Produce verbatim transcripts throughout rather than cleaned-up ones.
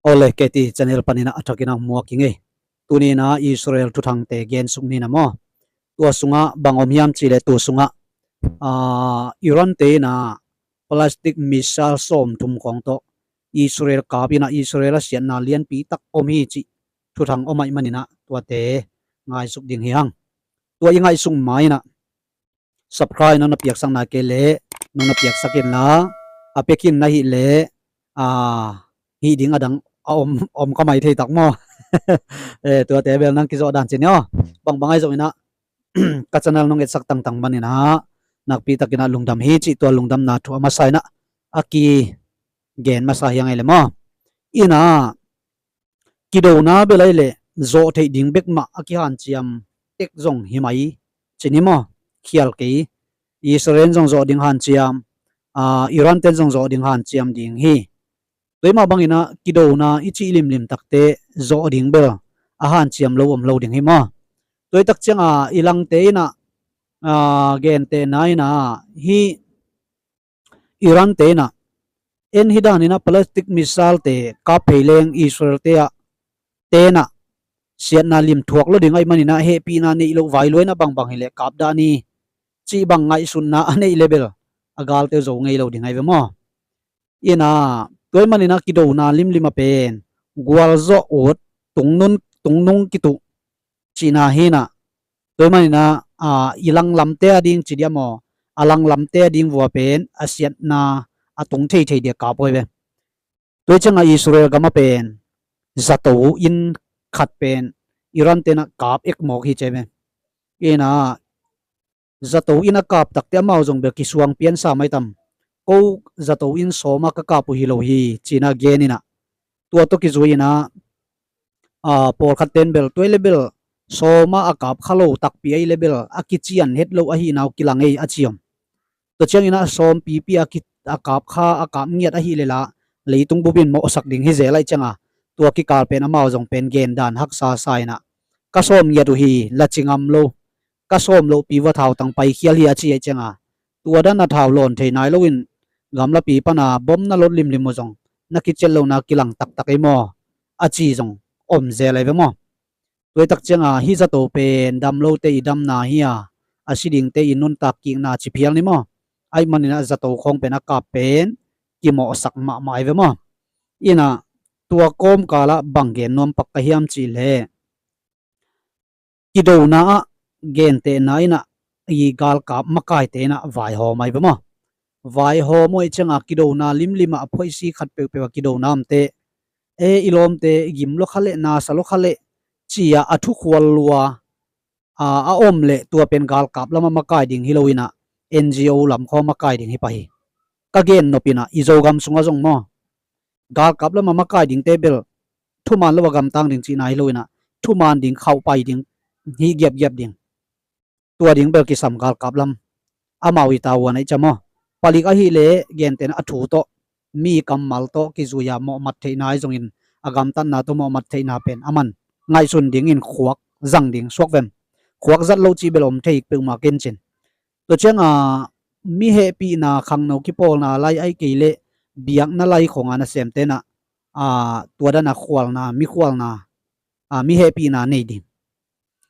Ole, K T channel panin a thakin a muak ing ei. Tuni in a Israel thuthangte gensuk ni in a maw. Tua sungah bang om hiam cih leh, tua sungah, ah, Iran te in a plastic missile sawmthum khawng tawh Israel kap in a Israel a siatna lianpi tak om hi cih thuthang om ahih manin a tuate ngaihsuk ding hi hang. Tua i ngaihsuk ma in a subscribe nong na piaksak na kei leh nong na piaksak inla, a pia khin na hih leh, ah, hih ding a dang a om, om ka mai thei tak maw. Eh, tuate bel nang kizawh dan ci ni aw. Bangbang ahi zongin a ka channel nong etsak tangtang manin a nakpi takin a lungdam hi cih tua lungdamna thu a masa in a a kigen masa hi hang ei leh maw. In a kidona bel ahih leh zawh theih ding bek mah a kihanciam tek zong hi mai ci ni maw. Khial kei, Israel zong zawh ding hanciam, ah, Iran ten zong zawh ding hanciam ding hi. Tua mah bangin a kidona i cih limlim takte zawh ding bel a hanciam lo om lo ding hi maw. Tua i tak ciang a i langte in a, ah, gentehna in a hi Iran te in a en hi dan in a plastic missile te kap phei leng Israel te ah, te in a siatna lim thuak lo ding ahih manin a hehpihna neih loh vai lua in a bangbang hi leh kap dah ni cih bang ngaihsutna a neih leh bel a galte zo ngei lo ding ahi ve maw. In a tua ahih manin a kidona limlim a pen gualzawh ut, tungnung, tungnung kituh cihna hi in a, tua ahih manin a, ah, i langlamte a ding ci diam aw, a langlamte a ding vua pen a siatna a tung theithei dia kap uh ahi ve. Tua ciang a Israel gam a pen zato inn khat pen Iran ten a kap ek mawk hi ci ahi ve. In a zato inn a kap takte amau zong bel kisuang piansa mai tam. Ko zato inn sawm a ka kap uh hi lo hi ci in a gen in a, tua tawh kizui in a, ah, pawlkhat ten bel tua ahih leh bel sawm a a kap kha lo takpi ahih leh bel a kician het lo ahihna uh kilang ei a ci om. Tua ciangin a sawm pipi a ki, a kap kha, a kap ngiat ahih leh lah leitung bup in mawhsak ding hi zel ahih ciang a, tua kikal pen amau zong pen gen dan haksa sa in a, ka sawm ngiat uh hi, la ci ngam lo, ka sawm lohpi vua thautang paikhial hi a ci ahih ciang a, tua dan a thau lawn thei nai lo in gamlapi pan a bom na lot limlim uh zong na kiciat lohna kilang taktak ei maw, a ci zong om zel ahi ve maw. Tua i tak ciang a hih zato pen dam lote i damna hi a, a si dingte i nuntak kikna ci phial ni maw. Ahih manin a zato khawng pen a kap pen kimawhsak mahmah ahi ve maw. In a tua kawmkal ah bang gen nuam pak ka hiam cih leh, kidona ah gentehna in a i galkap makaite in a vaihawm ahi ve maw. Vaihawm uh ahih ciang a kidona limlim ah a phoisi khat peuhpeuh a kidona omte, e, i lawmte gim lua kha leh, nasa lua kha leh ci a a thukhual lua, a, a om leh tua pen galkap lam a makai ding hi lo in a N G O lam khawng a makai ding hi pah hi. Ka gen nop in a i Zogam sungah zong maw, galkap lam a makai dingte bel thuman lo a gamtang ding cihna hi lo in a, thuman ding, khauhpai ding, hih giapgiap ding, tua ding bel kisam galkap lam. Amau i tavuan ahih ciang maw, palik ahih leh gentehna a thu tawh, mi kammal tawh kizui a mawhmat theihna ahi zongin a gamtatna tawh mawhmat theihna pen aman ngaihsun dingin khuak zang ding suak vem. Khuak zat loh cih bel om thei peuhmah ken cin. Tua ciang a mi hehpihna, khangno kipawlna lai ahih kei leh biakna lai khawng a nasemte in a, a, tua dan a khualna, mi khualna, a, mi hehpihna nei ding.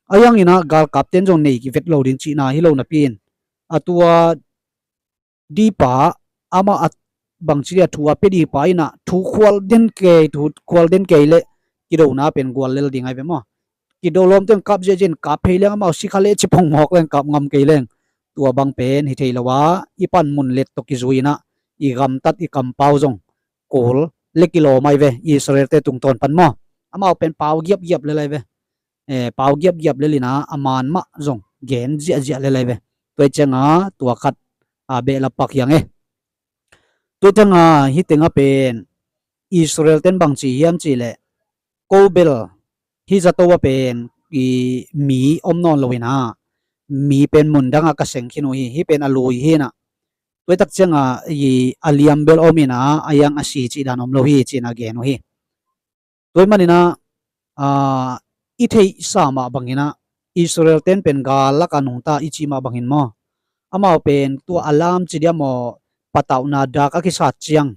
Ahi hangin a galkapte in zong nei kivet lo ding cihna hi lo napi in, a tua dipa, amah a bangci dia thu a pia dipa in a thu khual den kei, thu khual den kei leh kidona pen gual lel ding ahi ve maw. Kido lawmte in kap ziahziah in kap phei leng, amau si kha leh ci pong mawk leng, kap ngam kei leng, tua bang pen hi thei lo a, i panmun let tawh kizui in a i gamtat, i kampau zong kul leh kilawm ahi ve. Israel te tungtawn pan maw, amau pen pau giapgiap lel ahi ve. Eh, pau giapgiap lel in a, a man mah zong gen ziahziah lel ahi ve. Tua ahih ciang a tua khat a behlap pak hi hang e. Tua ahih ciang a hih teng a pen Israel ten bang ci hiam cih leh, ko bel hih zato a pen i mi om nawn lo in a, mi pen mun dang ah ka seng khin uh hi, hih pen a lui hi in a, tua i tak ciang a i a liam bel om in a, a yang a si cih dan om lo hi ci in a gen uh hi. Tua ahih manin a, a, i theihsa mah bangin a, Israel ten pen gal lak a nungta i cih mah bangin maw, amau pen tua a lam ci diam aw, patauhna dak a kisat ciang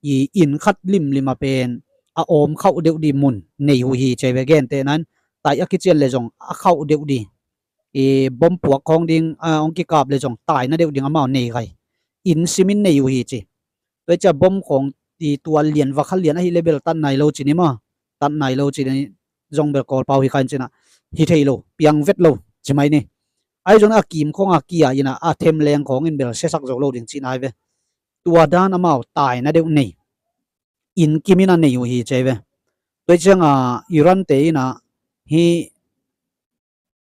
i inn khat limlim a pen a awm khauh deuh dih mun nei uh hi ci ve. Gentehna in taih a kician le zong a khauh deuh dih, i bom puak khawng ding a hong kikap le zong taina deuh ding amau nei gai. Inn simin nei uh hi ci. Tua hi ciah bom khawng i tua lian vakha lian ahi le bel tat nai lo ci ni maw. Tat nai lo ci ni zong bel Kawlpau hi kha in cinah hi thei lo, piang vet lo ci mai ni. Ahi zong a kim khawng a kia inah a them leng khawng in bel siasak zo lo ding ci nai ve. Tua dan amau taina deuh nei, inn kim inah nei uh hi ci ve. Tua hi cianga Iran te inah hi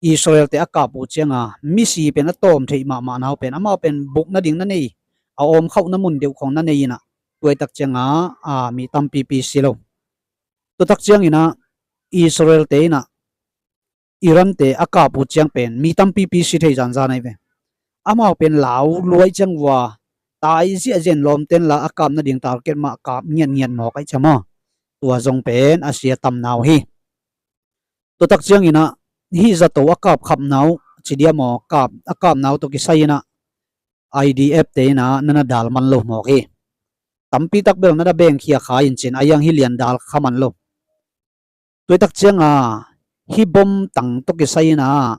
Israel te a kap uh cianga misi pen a tawm theih mahmah nau pen amau pen buk nading na nei, a awm khauhna mun deuh khawng na nei inah tua hi tak cianga a mi tampipi si lo. Tua tak cianginah Israel te inah Iran te a kap uh ciang pen mi tampipi si thei zanzan ahi ve. Amau pen lau luai ciang vua tai ziahziah in lawmten la a kap nading target mah kap ngiatngiat mawk ahi ciang maw. Tua zong pen a sia tamna uh hi. Tua tak cianginah hih zato a kap khapna uh ci diam aw, kap a kapna uh tawh kisai inah I D F te inah na na dal man lo mawk hi. Tampi tak bel na na bengkhia kha in cin a iang hi lian dal kha man lo. Tua hi tak cianga hih bom tang tawh kisai inah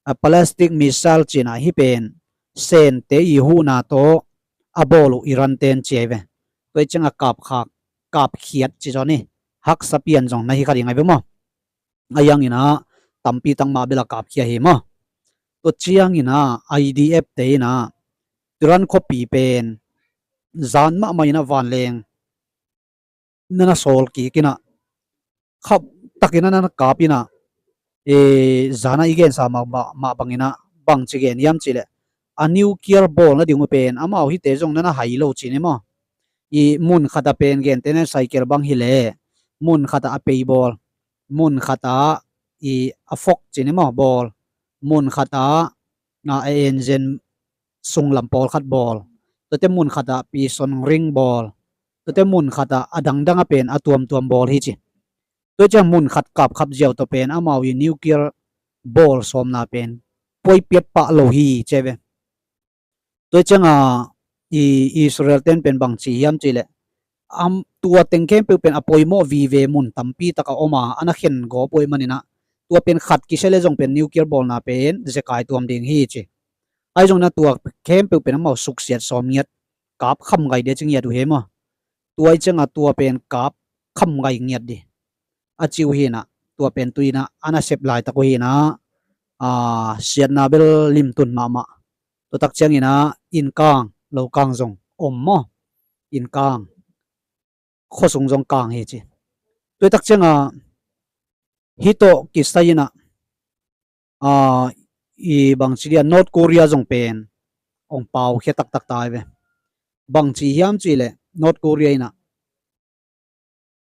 a plastic missile cinah hih pen Sente i huhna tawh a bawl uh Iran ten ci ahi ve. Tua hi cianga kapkhak kapkhiat ci zaw ni. Haksa pian zong na hi kha ding ahi ve maw. A ianginah tampi tak mah bel a kapkhia hi maw. Tua cianginah I D F te inah Iran khuapi pen zan mahmah inah vanleng na na sawl kik inah khap takin a na na kap inah, e, zana i gensa mah, mah, mah banginah bangci gen hiam cihleh a nuclear bawl nading uh pen amau hite zong na na hai lo ci ni maw. I mun khata pen gentehna cycle bang hileh mun khata a pei bawl, mun khata i a fok ci ni maw bawl, mun khata a engine sunglam pawlkhat bawl, tuate mun khata pison ring bawl, tuate mun khata a dangdang a pen a tuamtuam bawl hi ci. Tua ciang mun khat kapkhap ziau tawh pen amau i nuclear bawl sawmna pen puaipiat pah lo hi ci ve. Tua cianga i Israel ten pen bangci hiam cihleh am tua teng khempeuh pen a poimawh vive mun tampi taka om a, a na khen gawp uh ahih maninah tua pen khat kisia le zong pen nuclear bawlna pen zekai tuam ding hi ci. Ahi zongin a tua khempeuh pen amau suksiat sawm ngiat, kap kham ngai dia ci ngiat uh hi maw. Tua i cianga tua pen kap kham ngai ngiat di a ci uh hinah, tua pen tuinah a na sep laitak uh hinah, a, siatna bel limtun mahmah. Tua tak cianginah innkang lokang zong om maw. Innkang khuasung zong kang hi ci. Tua tak cianga hih tawh kisai inah, a, i bangci dia North Korea zong pen ong pau khia taktak ta hi ve. Bangci hiam cihleh North Korea inah,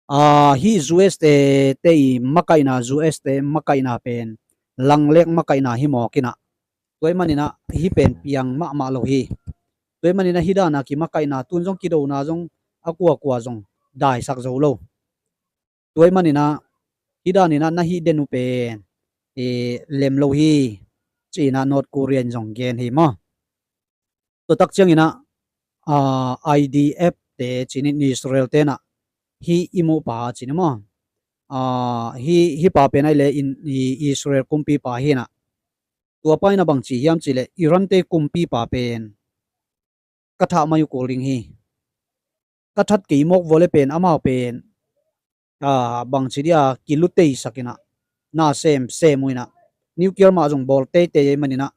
a, hih U S te, te i makaihna, U S te makaihna pen langlek makaihna hi mawk inah, tua ahih maninah hih pen piang mahmah lo hi. Tua ahih maninah hih dana kimakaihna tun zong kidona zong a kuakua zong daisak zo lo. Tua ahih maninah hih daninah na hih den uh pen, e, lem lo hi ci-inah North Korea in zong gen hi maw. Tua tak cianginah, a, I D F te ci-in Israel tenah hih i muhpa ci-in maw, a, hih, hih pa pen ahih leh in, i Israel kumpipa hinah, tua pa inah bangci hiam cihleh Iran te kumpipa pen ka that mai uh kul ding hi. Ka that kei mawk vua le pen amau pen, a, bangci dia kiluteisak inah na semsem uh inah nuclear mah zong bawl teitei ahih maninah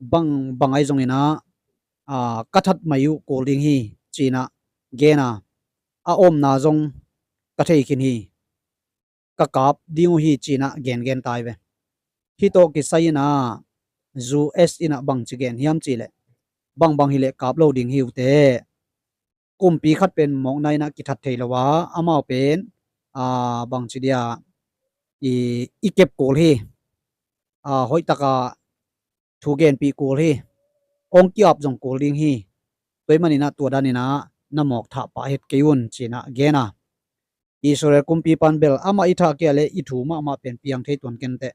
bang, bang ahi zonginah, a, ka that mai uh kul ding hi ci-inah gen a, a omna zong ka thei khin hi. Ka kap ding uh hi ci-inah gengen ta hi ve. Hih tawh kisai inah U S inah bangci gen hiam cihleh bangbang hileh kap lo ding hi uh teh. Kumpi khat pen mawkna inah kithat thei lo a, amau pen, a, bangci dia i, i kep kul hi. A, hoihtaka thu genpih kul hi. Ong ki-ap zong kul ding hi. Tua ahih maninah tua daninah na mawk thah pah het kei un ci-inah gen a. Israel kumpipan bel amah i thah kei a le i thu mahmah pen piang thei tuan ken teh.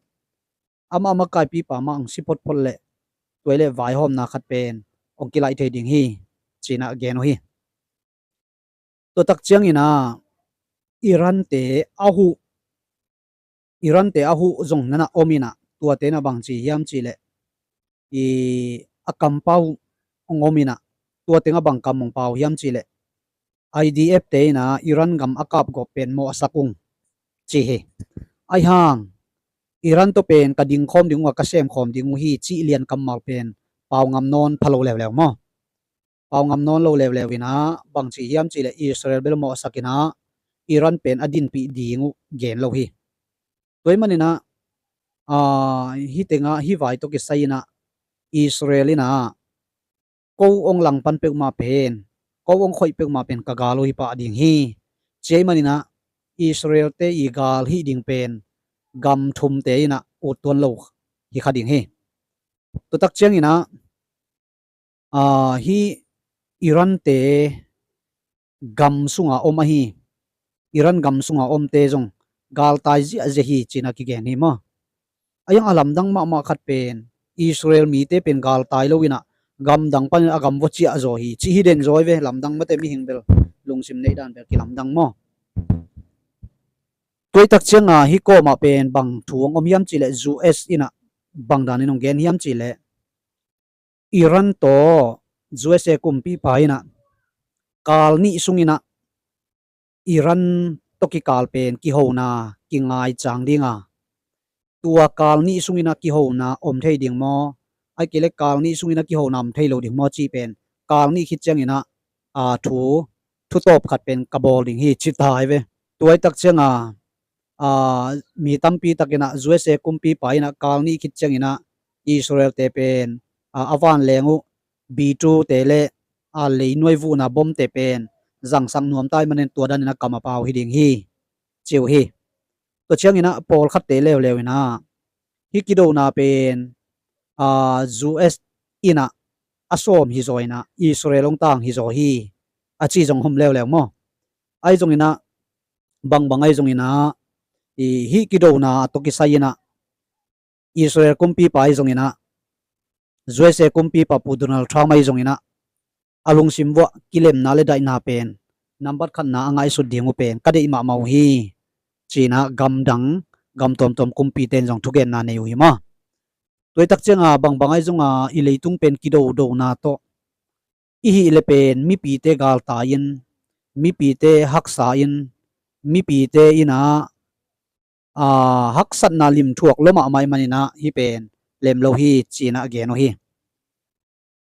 Amah makaipipa mah ang si photphot leh tua ahih leh vaihawmna khat pen ong kilaih thei ding hi ci-inah gen uh hi. Tua tak cianginah Iran te a huh, Iran te a huh zong nana om inah, tuate inah bangci hiam cihleh, i a kampau hong om inah, tuate inah bang kam hong pau hiam cihleh, I D F te inah Iran gam a kapgawp pen mawhsak ung ci hi. Aihang Iran tawh pen ka dingkhawm ding uh a, ka semkhawm ding uh hi cih lian kammal pen pau ngam nawn pha lo leuleu maw? Pau ngam nawn lo leuleu inah bangci hiam cihleh Israel bel mawhsak inah Iran pen a dinpih ding uh gen lo hi. Tua ahih maninah, aa, hih tengah hih vai tawh kisai inah Israel inah ko hong langpan peuhmah pen, ko hong khoih peuhmah pen ka gal uh hi pah ding hi. Cia ahih maninah Israel te i gal hih ding pen gam thumte inah ut tuan lo hi kha ding hi. Tutak cianginah, aa, hih Iran te gam sunga om ahi, Iran gam sunga omte zong galtai ziahziah hi cinah kigen hi maw? A iang a lamdang mahmah khat pen Israel mite pen galtai lo inah gamdang panin a gam vua ciah zaw hi cih hi den zaw hi ve. Lamdang mate, mihing bel lungsim neih dan bel kilamdang maw? Tuaitak cianga hih kawmah pen bang thu hong om hiam cihleh U S inah bang danin hong gen hiam cihleh, Iran tawh U S A kumpipa inah kal nih sunginah Iran tawh kikal pen kihona kingaicang dinga, tua kal nih sunginah kihona om thei ding maw, ahih kei leh kal nih sunginah kihona om thei lo ding maw cih pen kal nih khit cianginah, aa, thu, thutawp khat pen ka bawl ding hi ci ta hi ve. Tuaitak cianga, aa, mi tampi takinah U S A kumpipa inah kal nih khit cianginah Israel te pen, aa, a vanleng uh B two te le, aa, leinuai vuhna bomte pen zangsak nuam ta ahih manin tua daninah kam a pau hi ding hi ci uh hi. Tua cianginah pawlkhatte leuleu inah hih kidona pen, aa, U S inah a sawm hi zaw inah Israel hong tang hi zaw hi a ci zong hom leuleu maw? Ahi zonginah bangbang ahi zonginah, i, hih kidona a tawh kisai inah Israel kumpipa ahi zonginah, U S A kumpipa Pu Donald Trump ahi zonginah a lungsim vuah kilemna le daihna pen nambat khatna a ngaihsut ding uh pen ka deih mahmah uh hi cinah gamdang, gam tuamtuam kumpite in zong thugenna nei uh hi maw? Tuaitak cianga bangbang ahi zonga i leitung pen kidodona tawh i hih le pen mipite galtai in, mipite haksa in, mipite inah, aa, haksatna limthuak lua mahmah ahih maninah hih pen lem lo hi cinah gen uh hi.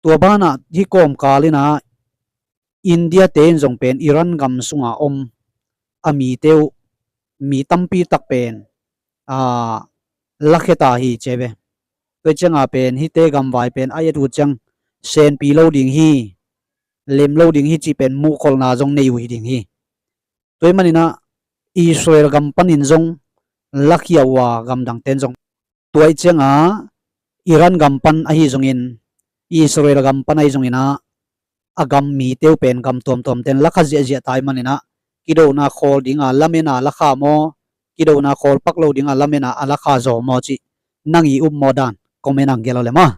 Tua banah hih kawmkal inah India te in zong pen Iran gam sunga om a mite uh, mi tampi tak pen, aa, lakhia ta hi ci ve. Tua cianga pen hihte gamvai pen a et uh ciang senpi lo ding hi, lem lo ding hi cih pen muhkholhna zong nei uh hi ding hi. Tua ahih maninah Israel gam panin zong lakhia uh a, gamdangte in zong. Tua ahih cianga Iran gam pan ahi zongin, Israel gam pan ahi zonginah a gam mite uh pen gam tuamtuamte in lakha ziahziah ta ahih maninah kidona khawl dinga lamena lakha maw, kidona khawl pak lo dinga lamena a lakha zaw maw cih nang i up maw dan comment ah hong gelh aw le maw?